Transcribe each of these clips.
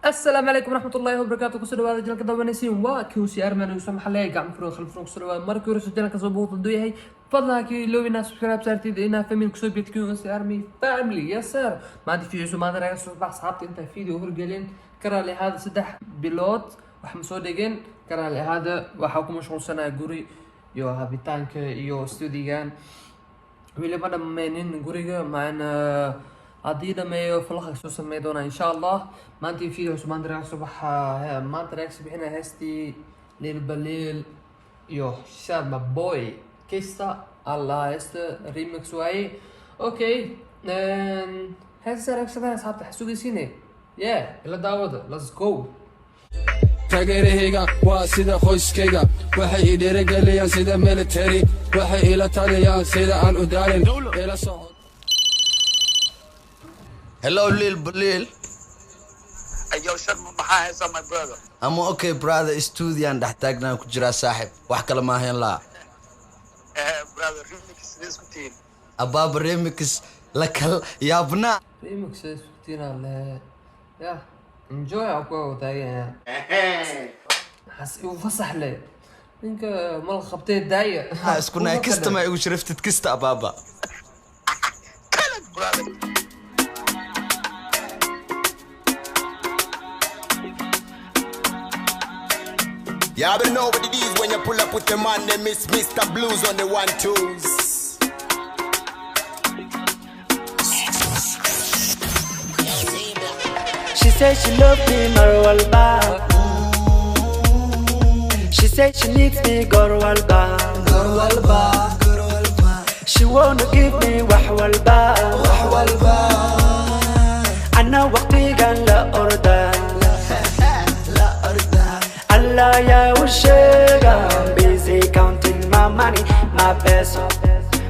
Asalaamu calaykum waraxmatullaahi wabarakaatu. Kusoo dhawaada channelka dawanaysiin, waa QC Arman Yuusuf Maxalle. Gacmo furan, qalbi furan kusoo dhawaada. Markii hore channelka soo booqdo haduu yahay, fadlan ha ka iloobin inaad subscribe saartid, inaa family kusoo biirtid, QC Army family. Yes sir. Maanta video cusub, maanta naga soo bax. Asxaabta, intaa video horgelin, ka raali ahaada, 3 bilood wax ma soo dhigin. Ka raali ahaada, waxaa ku mashquulsanaa guri iyo habitaanka iyo studigan. Weli ma dhammaynin guriga, maana haddii dhameeyo vlog soo samey doonaa, insha Allah. Maanta video cusub, maanta reaction baxa, maanta reaction bixinaya heestii Lil Baliil iyo Sharma Boy, Kista Allah. Heesta remix waaye. Okay, heesta reactionada asxaabta xasugaysiine. Yeah, ila daawada, let's go. Taageerahayga waa sida qoyskayga, waxay i dhiirigeliyaan sida military, waxay ila taliyaan sida aan u daalin ila socod. Hello, Lil Balil. Hey, yo, Sharma, maxaa haysaa, my brother? Ama okay, brother, studiyan dhex taagnaan ku jiraa, saaxib. Wax kale ma ahayn laa. Eh, brother, remix sidee isku tihiin? Abaaba, remix la kal yaabna. Remix iskutina le ya enjoy aa ku taagan xas igu fasax le ninka mal qabtee daaya. Ha isku nahay, kista ma igu sharaftid, kista abaaba. Tell it, brother. Yeah, but know what it is when you pull up with the man, they miss Mr. Blues on the one twos. She said she love me marwalba. She said she needs me gorwalba. She wanna give me wax walba. Ana waqtigan la orda. Allah ya u sheega. I'm busy counting my money, my peso,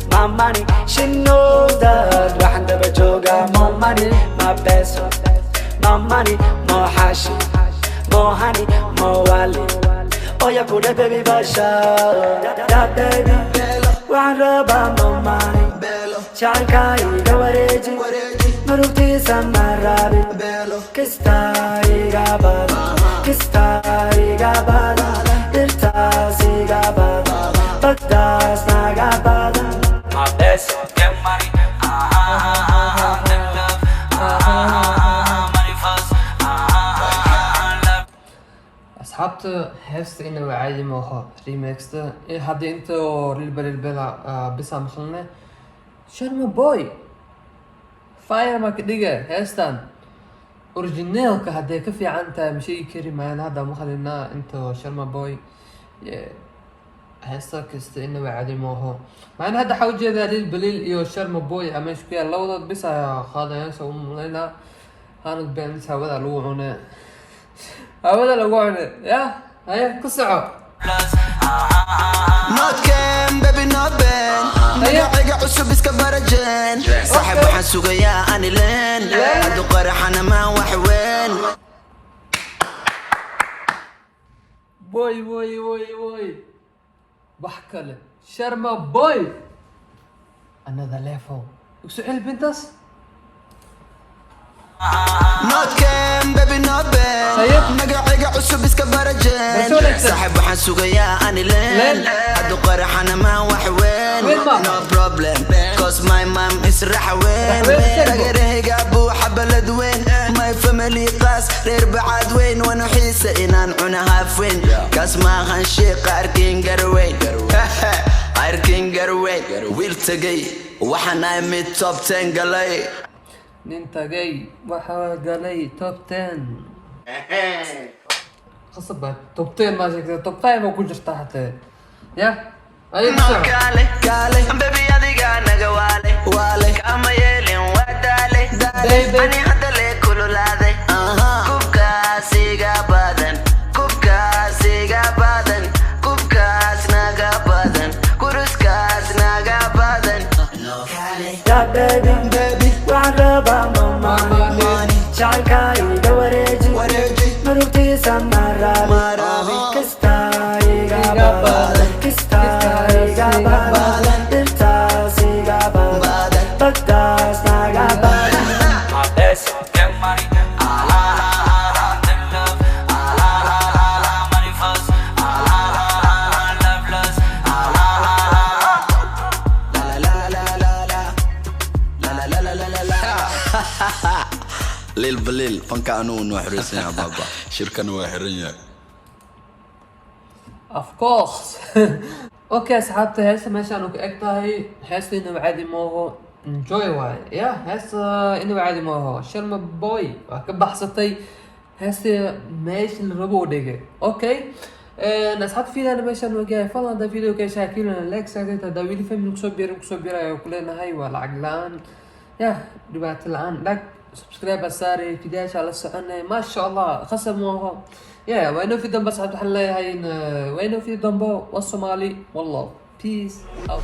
my money. She knows that waxaan daba joogaa more money, my peso, my money, more hashi, more honey, more wali. Oh yeah, put baby basha, that baby. Waxaan rabaa more money. Jacaylka iga wareeji, murugtiisa ma rabi. Kista iga badan, kista iga badan, dhirtaas iga badan, baddaas naga badan. My peso, get money, ah ah ah ah, then love, ah ah ah, money first, ah ah ah, love. Asxaabta, heesta inaba caadi ma aho. Remixta haddii inta oo Lil Baliil bela bisa maqalne, Sharma Boy fire ma ka dhiga heestan. Originalka hadday ka fiican tahay ma sheegi kari mayaan. Hadda maqalinaa inta Sharma Boy. Yeah, heesta kasta inaba caadi ma aho. Macna hadda waxaa ujeedaa Lil Baliil iyo Sharma Boy ama meesha ku yaal, labadood bis ayaa qaadayaan sa u malaynaa. Hanad bens hawada lagu cune, hawada lagu cune ya. Haye, ku soco. Not Ken, baby, not Ben. Magacayga cusub iska barajeen. Saaxib, waxaan sugayaa ani leen. Haddu qaraxana maa wax weyn. Boy boy boy boy, wax kale, Sharma Boy another level. Isu celbintaas. Not Ken, baby, not Ben. Haye. Magacayga cusub iska barajeen. Barasho wanaagsan. Saaxib, waxaan sugayaa ani leen. Leen. Haddu qaraxana maa wax weyn. Weyn ma. No problem, 'cause my mom is raxweyn. Raxweyn, sheeg bo. Taageerahayga buuxa balad weyn. My family qaas reer bacaad weyn. Waanu xiisa inaan cuna haafweyn. Kaas maahan sheeqa arkin garweyn. Arkin garweyn. Wiil tagay, waxaan ahay mid top 10 galay. Nin tagay waxaa galay top 10. Qasab baa top 10 maa sheegtay, top 5 oo ku jirta xatee ya. Aye, ku soco. Kaale kaale, baby, adiga naga waale waale, kama yeelin, waa daale daale. Baby. Ani hadda lee kululaaday, kubkaas iga badan, kubkaas iga badan, kubkaas naga badan, kuruskaas naga badan. Yeah, baby, baby, waxaan rabaa more money. Jacaylka iga wareeji, murugtiisa ma rabi. Kista iga badan, kista iga badan, dhirtaas iga badan, baddaas naga badan. My peso, get money, ah ah ah ah, then Liil baliil fanka anugu noo xiraysan yahay baaba. Shirkana waa xiran yahay. Of course. Okay, asxaabta, heesta meeshaan ku eg tahay. Heesta inaba caadi mooho, enjoy waaye. Ya, heesta inaba caadi mooho. Sharma Boy waa ka baxsatay heesta, meesha la rabo u dhigay. Okay, asxaabta, fiidana meeshaan wagahay. Fadlan haddaa video ka heshaa kilana like saartay. Haddaa weli family kusoo biirin, kusoo biiraya ku leenahay. Waa lacag la-aan ya, dhibaato la-aan. Dhag subscribe saari, fidayaasha la soconay. Maasha Allah, khasab maaho. Ya, waa inoo fi dambe, asxaabta. Waxaan leeyahay in waa inoo fi dambo. Waa Soomaali, wallah. Peace out.